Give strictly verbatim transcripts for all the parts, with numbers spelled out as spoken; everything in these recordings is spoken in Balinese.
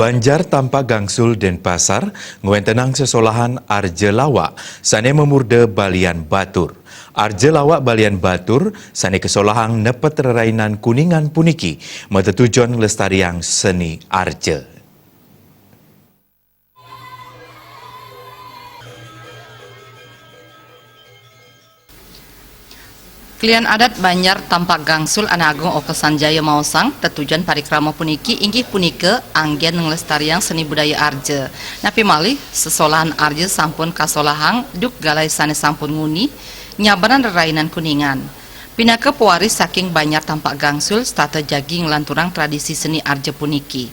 Banjar Tampak Gangsul, Denpasar, ngwentenang sesolahan arja lawak sane mamurda balian batur. Arja lawak balian batur sane kasolahang nepet rerainan Kuningan puniki matetujon nglestariang seni arja. Klian adat Banjar Tampak Gangsul Anagung Okesan Jaya maosang, tetujon parikrama puniki inggih punika anggen nglestariang seni budaya arja. Napi malih, sesolahan arja sampun kasolahang duk galahé sané sampun nguni, nyabanan rerainan Kuningan. Pinaka pewaris saking Banjar Tampak Gangsul, setata jagi nglanturang tradisi seni arja puniki.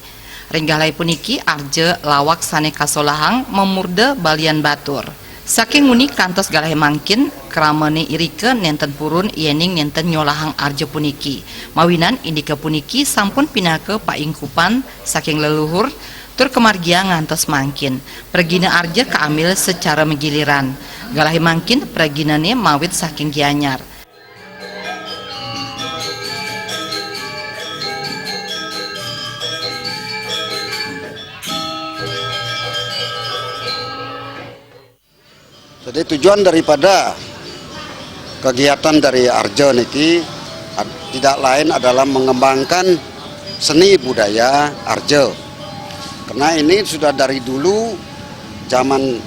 Ring galahé puniki, arja lawak sané kasolahang mamurda balian batur. Saking nguni kantos galahé mangkin, kramané irika nénten purun yéning nénten nyolahang arja puniki. Mawinan indika puniki sampun pinaka paingkupan saking leluhur, tur kamargiang ngantos mangkin. Pragina arja kaambil sacara magiliran. Galahé mangkin praginané mawit saking Gianyar. Jadi, tujuan daripada kegiatan dari arja niki ad-, tidak lain adalah mengembangkan seni budaya arja. Karena ini sudah dari dulu, zaman,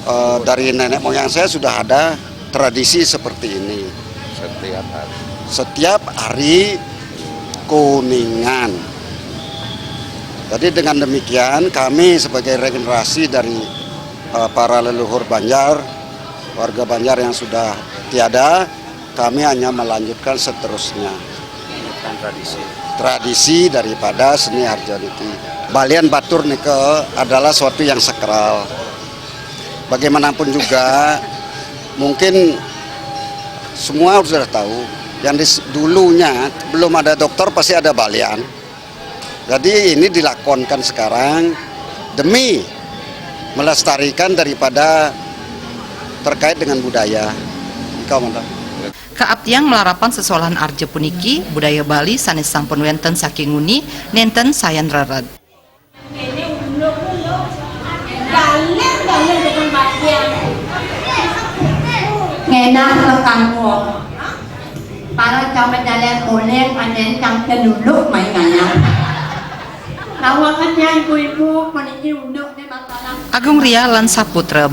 eh, dari nenek moyang saya sudah ada tradisi seperti ini. Setiap hari. Setiap hari Kuningan. Jadi, dengan demikian, kami sebagai regenerasi dari, eh, para leluhur Banjar, warga Banjar yang sudah tiada, kami hanya melanjutkan seterusnya. Melanjutkan tradisi. Tradisi daripada seni arja niki. Balian batur nika adalah suatu yang sakral. Bagaimanapun juga, mungkin semua sudah tahu, yang dis-, dulunya belum ada dokter, pasti ada balian. Jadi, ini dilakonkan sekarang demi melestarikan daripada terkait dengan budaya. Ika mantap. Kaaptiang malarapan sesolahan arja puniki, budaya Bali sané sampun wénten saking nguni, nénten sayan rered. Ngenah rekan wong. Para camat jalan poleng anyen cang tenuluk main ngayah. Lawakan ya ibu-ibu, puniki unduk di masalah. Agung Ria lan Saputra.